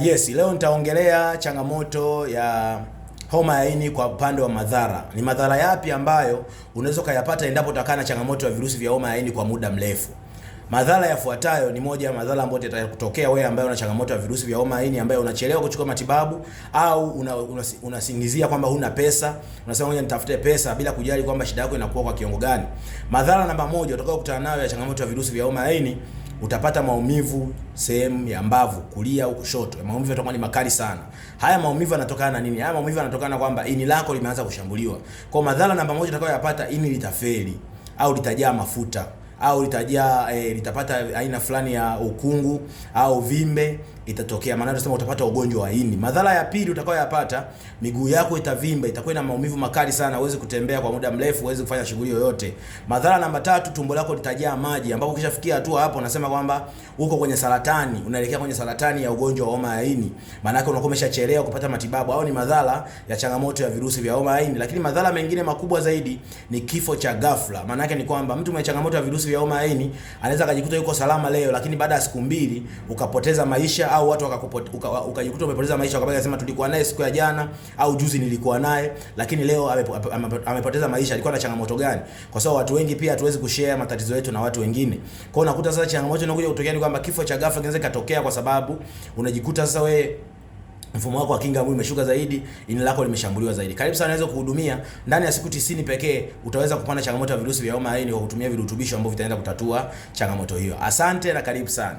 Yes, leo nitaongelea changamoto ya homa ya ini kwa upande wa madhara. Ni madhara yapi ambayo unaweza ukayapata endapo utakaa na changamoto ya virusi vya homa ya ini kwa muda mrefu? Madhara yafuatayo ni moja ya madhara ambayo yatakutokea wewe ambaye una changamoto ya virusi vya homa ya ini, ambaye unachelewa kuchukua matibabu au unasingizia una kwamba huna pesa, unasema ngoja nitafute pesa bila kujali kwamba shida yako inakuwa kwa kiwango gani. Madhara namba moja utakayokutana nayo ya changamoto ya virusi vya homa ya ini, utapata maumivu sehemu ya mbavu kulia au kushoto. Maumivu yatakuwa ni makali sana. Haya maumivu yanatokana na nini? Haya maumivu yanatokana kwamba ini lako limeanza kushambuliwa. Kwa madhara namba moja utakayoyapata, ini litafeli au litajaa mafuta au litajaa litapata aina fulani ya ukungu au vimbe itatokea. Maana tunasema utapata ugonjwa wa ini. Madhara ya pili utakayoyapata, miguu yako itavimba, itakuwa na maumivu makali sana, huwezi kutembea kwa muda mrefu, huwezi kufanya shughuli yoyote. Madhara namba tatu, tumbo lako litajaa maji, ambapo ukishafikia hatua hapo unasema kwamba uko kwenye saratani, unaelekea kwenye saratani ya ugonjwa wa homa ya ini. Maana yake unakuwa umeshachelewa kupata matibabu, au ni madhara ya changamoto ya virusi vya homa ya ini. Lakini madhara mengine makubwa zaidi ni kifo cha ghafla. Maana yake ni kwamba mtu mwenye changamoto ya virusi vya homa ya ini anaweza akajikuta yuko salama leo, lakini baada ya siku mbili ukapoteza maisha, au watu ukajikuta umepoteza maisha, wakabaki sema tulikuwa naye siku ya jana au juzi nilikuwa naye, lakini leo amepoteza maisha. Alikuwa na changamoto gani? Kwa sababu watu wengi pia hatuwezi kushare matatizo yetu na watu wengine. Kwa hiyo unakuta sasa changamoto inakuja kutokea ni kwamba kifo cha ghafla kinaweza katokea, kwa sababu unajikuta sasa we mfumo wako wa kinga mwili umeshuka zaidi, ini lako limeshambuliwa zaidi. Karibu sana, naweza kuhudumia ndani ya siku 90 pekee utaweza kupona changamoto ya virusi vya homa ya ini kwa kutumia virutubisho ambavyo vitaenda kutatua changamoto hiyo. Asante na karibu sana.